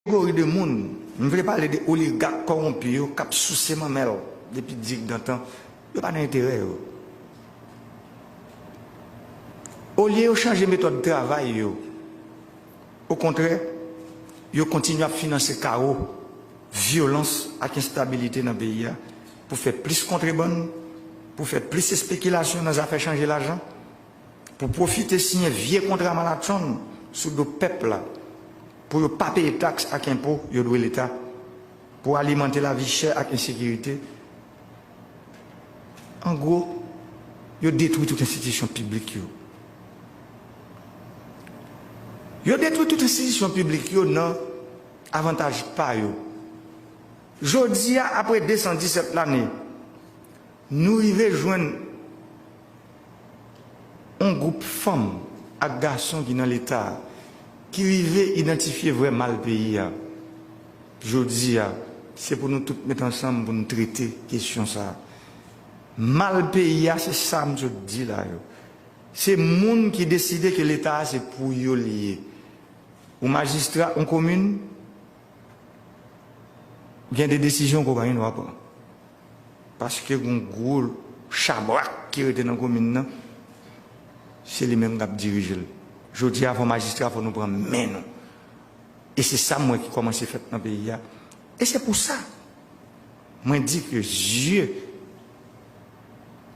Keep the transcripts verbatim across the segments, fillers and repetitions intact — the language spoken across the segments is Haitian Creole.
kategori de moun, m vle pale de oligak kòwonpi yo k ap souse manmèl depi digdantan, yo pa nan enterè yo. Olye yo chanje metòd travay yo, okontrè, yo kontinye ap finanse kawo, vyolans ak enstabilite nan peyi a pou fè plis kontrebann, pou fè plis espekilasyon nan zafè chanje lajan, pou pwofite siyen vye kontra malatchonn sou do pèp la, pou yo pa peye taks ak enpo yo dwe Leta, pou alimante lavi chè ak ensekirite. An gwo, yo detwi tout enstitisyon piblik yo. Yo detwi tout enstitisyon piblik yo nan avantaj pa yo. Jodi a, apre de san disèt lane, nou rive jwenn yon gwoup fanm ak gason ki nan Leta a, ki rive idantifye vrè mal peyi a. Jodi a, se pou nou tout met ansanm pou nou trete kesyon sa a. Mal peyi a, se sa m sot di la yo. Se moun ki deside ke Leta a se pou yo li ye. Ou majistra yon komin, gen de desizyon ke w pa gen dwa pran. Paske gen yon gwo chabrak ki rete nan komin nan, se li menm k ap dirije l. Jodi a, fò majistra, fò nou pran men nou. E se sa m wè ki kòmanse fèt nan peyi a. E se pou sa, mwen di ke zye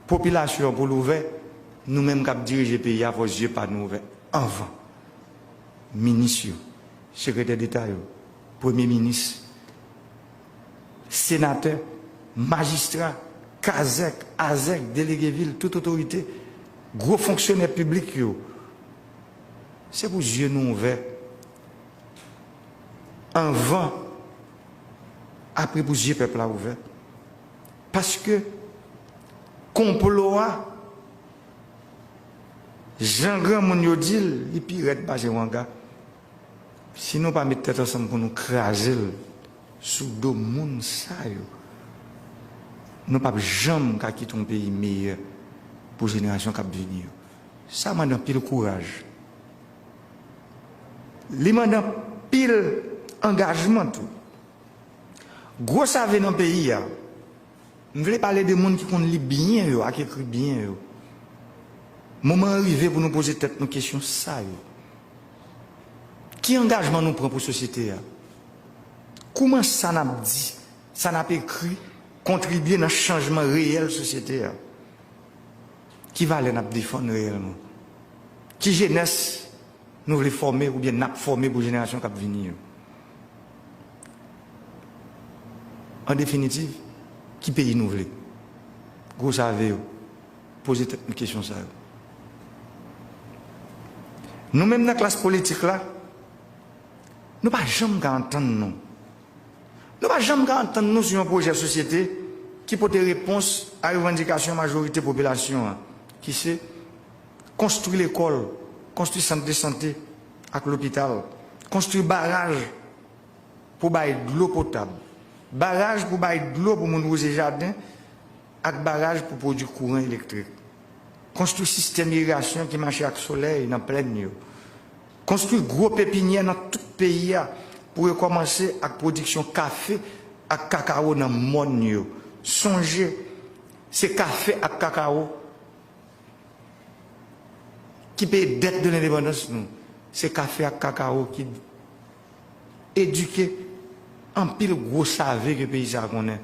popilasyon an pou l ouvè, nou menm k ap dirije peyi a, fò zye pa nou ouvè anvan. Minis yo, sekretè deta yo, premye minis, senatè, majistra, kazèk, azèk, delege vil, tout otorite, gwo fonksyonè piblik yo. Se pou zye nou ouvè anvan, apre pou zye pèp la ouvè. Paske konplo a, jan granmoun yo di l, li pi rèd pase wanga. Si nou pa met tèt ansanm pou nou kraze l sou do moun sa yo, nou p ap janm ka kite yon peyi meyè pou jenerasyon k ap vini yo. Sa mande anpil kouraj. Li mande anpil angajman tou. Gwo save nan peyi a, m vle pale de moun ki konn li byen yo ak ekri byen yo. Moman an rive pou nou poze tèt nou kesyon sa yo. Ki angajman nou pran pou sosyete a? Kouman sa n ap di, sa n ap ekri, kontribye nan chanjman reyèl sosyete a? Ki valè n ap defann reyèlman? Ki jenès nou vle fòme oubyen n ap fòme pou jenerasyon k ap vini yo? An definitiv, ki peyi nou vle? Gwo save yo, poze tèt nou kesyon sa yo. Nou menm nan klas politik la, nou pa janm ka antann nou. Nou pa janm ka antann nou sou yon pwojè sosyete ki pote repons a revandikasyon majorite popilasyon an, ki se konstwi lekòl, konstwi sant de sante ak lopital, konstwi baraj pou bay dlo potab, baraj pou bay dlo pou moun wouze jaden, ak baraj pou pwodui kouran elektrik. Konstwi sistèm irigasyon ki mache ak solèy nan plèn yo. Konstwi gwo pepinyè nan tout peyi a pou rekòmanse ak pwodiksyon kafe ak kakawo nan mòn yo. Sonje, se kafe ak kakawo ki peye dèt de lendepandans nou. Se kafe ak kakawo ki edike anpil gwo save ke peyi sa a konnen.